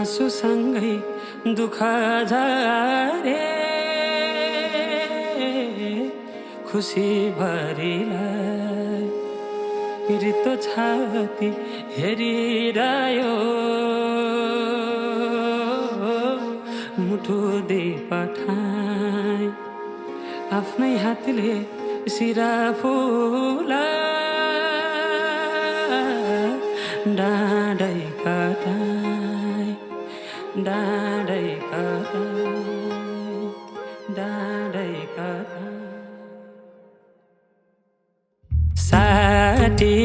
आँसुसँगै दुःख झारे खुसी भरिलाई रित्तो छाती हेरिरह्यो मुठु दे पठाए आफ्नै हातले सिरा फुला डाँडै कटाए डाँडै कटाए डाँडै कटाए साटी